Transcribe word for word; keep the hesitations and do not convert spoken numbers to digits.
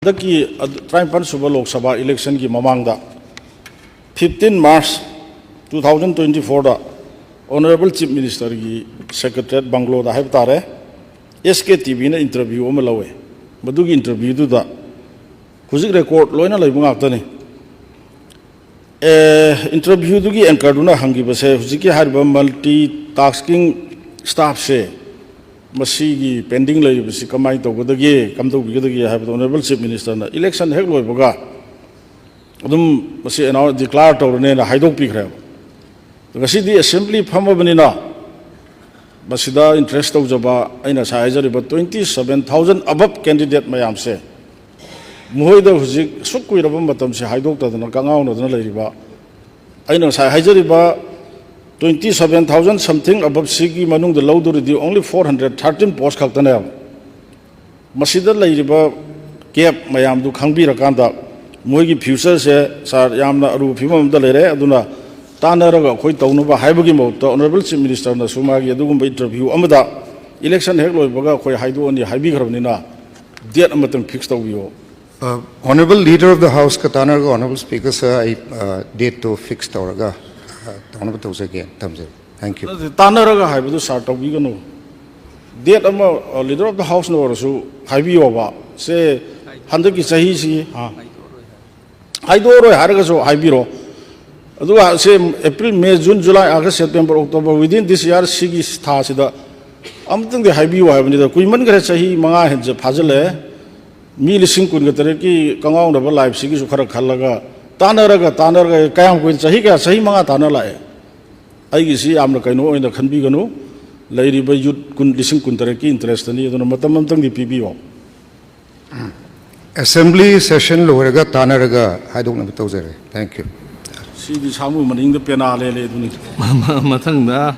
ꯍꯟꯗꯛꯀꯤ ꯑꯗꯨ ꯇꯔꯥꯅꯤꯄꯥꯟ ꯁꯨꯕ ꯂꯣꯛ ꯁꯚꯥ ꯏꯂꯦꯛꯁꯟꯒꯤ ꯃꯃꯥꯡꯗ fifteen March two thousand twenty fourꯗ Honourable Chief Ministerꯒꯤ Secretariat ꯕꯪꯒ꯭ꯂꯣꯗ ꯍꯥꯏꯕ ꯇꯥꯔꯦ, S K T Vꯅ interview ꯑꯃ ꯂꯧꯋꯦ꯫ ꯃꯗꯨꯒꯤ interviewꯗꯨꯗ ꯍꯧꯖꯤꯛ record ꯂꯣꯏꯅ ꯂꯩꯕ ꯉꯥꯛꯇꯅꯤ꯫ ꯑꯦ, interviewꯗꯨꯒꯤ anchorꯗꯨꯅ ꯍꯪꯈꯤꯕꯁꯦ, ꯍꯧꯖꯤꯛꯀꯤ ꯍꯥꯏꯔꯤꯕ multi tasking staffꯁꯦ, ꯃꯁꯤꯒꯤ pending ꯂꯩꯔꯤꯕꯁꯤ ꯀꯃꯥꯏꯅ ꯇꯧꯒꯗꯒꯦ, ꯀꯝꯗꯧꯕꯤꯒꯗꯒꯦ ꯍꯥꯏꯕꯗꯣ Honourable Chief Ministerꯅ election ꯍꯦꯛ ꯂꯣꯏꯕꯒ ꯑꯗꯨꯝ ꯃꯁꯤ announce, declare ꯇꯧꯔꯅꯦꯅ ꯍꯥꯏꯗꯣꯛꯄꯤꯈ꯭ꯔꯦꯕ꯫ ꯉꯁꯤꯗꯤ assembly ꯐꯝꯃꯕꯅꯤꯅ ꯃꯁꯤꯗ interest ꯇꯧꯖꯕ, ꯑꯩꯅ ꯉꯁꯥꯏ ꯍꯥꯏꯖꯔꯤꯕ twenty seven thousand above candidate ꯃꯌꯥꯝꯁꯦ, ꯃꯈꯣꯏꯗ ꯍꯧꯖꯤꯛ ꯑꯁꯨꯛ ꯀꯨꯏꯔꯕ ꯃꯇꯝꯁꯦ ꯍꯥꯏꯗꯣꯛꯇꯗꯅ ꯀꯉꯥꯎꯅꯗꯅ ꯂꯩꯔꯤꯕ, ꯑꯩꯅ ꯉꯁꯥꯏ ꯍꯥꯏꯖꯔꯤꯕ twenty seven thousand something aboveꯁꯤꯒꯤ ꯃꯅꯨꯡꯗ ꯂꯧꯗꯣꯔꯤꯗꯤ only four hundred thirteen post ꯈꯛꯇꯅꯦꯕ꯫ ꯃꯁꯤꯗ ꯂꯩꯔꯤꯕ gap ꯃꯌꯥꯝꯗꯨ ꯈꯪꯕꯤꯔꯀꯥꯟꯗ ꯃꯣꯏꯒꯤ futureꯁꯦ, sir, ꯌꯥꯝꯅ ꯑꯔꯨꯕ ꯐꯤꯕꯝ ꯑꯃꯗ ꯂꯩꯔꯦ꯫ ꯑꯗꯨꯅ ꯇꯥꯟꯅꯔꯒ ꯑꯩꯈꯣꯏ ꯇꯧꯅꯕ ꯍꯥꯏꯕꯒꯤ ꯃꯍꯨꯠꯇ Honourable Chief Ministerꯅꯁꯨ ꯃꯥꯒꯤ ꯑꯗꯨꯒꯨꯝꯕ interview ꯑꯃꯗ election ꯍꯦꯛ ꯂꯣꯏꯕꯒ ꯑꯩꯈꯣꯏ ꯍꯥꯏꯗꯣꯛꯑꯅꯤ ꯍꯥꯏꯕꯤꯈ꯭ꯔꯕꯅꯤꯅ date ꯑꯃꯇꯪ fix ꯇꯧꯕꯤꯌꯣ꯫ Honourable Leader of the House ꯀ ꯇꯥꯟꯅꯔꯒ Honourable Speaker sir ꯑꯩ dateꯇꯣ fix ꯇꯧꯔꯒ ꯇꯧꯅꯕ ꯇꯧꯖꯒꯦ꯫ ꯊꯝꯖꯔꯦ꯫ Thank you꯫ ꯇꯥꯟꯅꯔꯒ ꯍꯥꯏꯕꯗꯨ sir ꯇꯧꯕꯤꯒꯅꯨ꯫ Date ꯑꯃ Leader of the Houseꯅ ꯑꯣꯏꯔꯁꯨ ꯍꯥꯏꯕꯤꯌꯣꯕ꯫ ꯁꯦ ꯍꯟꯗꯛꯀꯤ ꯆꯍꯤꯁꯤ, ꯑꯥ, ꯍꯥꯏꯗꯣꯛꯑꯔꯣꯏ ꯍꯥꯏꯔꯒꯁꯨ ꯍꯥꯏꯕꯤꯔꯣ꯫ ꯑꯗꯨꯒ ꯁꯦ April, May, June, July, August, September, October, within this year ꯁꯤꯒꯤ ꯊꯥꯁꯤꯗ ꯑꯃꯇꯪꯗꯤ ꯍꯥꯏꯕꯤꯌꯨ ꯍꯥꯏꯕꯅꯤꯗ꯫ ꯀꯨꯏꯃꯟꯈ꯭ꯔꯦ, ꯆꯍꯤ ꯃꯉꯥ ꯍꯦꯟꯅ ꯐꯥꯖꯤꯜꯂꯛꯑꯦ꯫ ꯃꯤ ꯂꯤꯁꯤꯡ ꯀꯨꯟꯒ ꯇꯔꯦꯠꯀꯤ ꯀꯉꯥꯎꯅꯕ liveꯁꯤꯒꯤꯁꯨ ꯈꯔ ꯈꯜꯂꯒ ꯇꯥꯟꯅꯔꯒ, ꯇꯥꯟꯅꯔꯒ ꯀꯌꯥꯝ ꯀꯨꯏꯅ, ꯆꯍꯤ ꯀꯌꯥ, ꯆꯍꯤ ꯃꯉꯥ ꯇꯥꯟꯅ ꯂꯥꯛꯑꯦ꯫ ꯑꯩꯒꯤꯁꯤ ꯌꯥꯝꯅ ꯀꯩꯅꯣ ꯑꯣꯏꯅ ꯈꯟꯕꯤꯒꯅꯨ꯫ ꯂꯩꯔꯤꯕ youth ꯀꯨꯟ, ꯂꯤꯁꯤꯡ ꯀꯨꯟ ꯇꯔꯦꯠꯀꯤ interestꯅꯤ꯫ ꯑꯗꯨꯅ ꯃꯇꯝ ꯑꯃꯇꯪꯗꯤ ꯄꯤꯕꯤꯌꯣ꯫ Assembly session ꯂꯣꯏꯔꯒ ꯇꯥꯟꯅꯔꯒ ꯍꯥꯏꯗꯣꯛꯅꯕ ꯇꯧꯖꯔꯦ꯫ Thank you꯫ ꯁꯤꯗꯤ ꯁꯥꯃꯨ ꯃꯅꯤꯡꯗ ꯄꯦꯅꯥ ꯂꯦꯜꯂꯦ ꯑꯗꯨꯅꯤ꯫ ꯃꯊꯪꯗ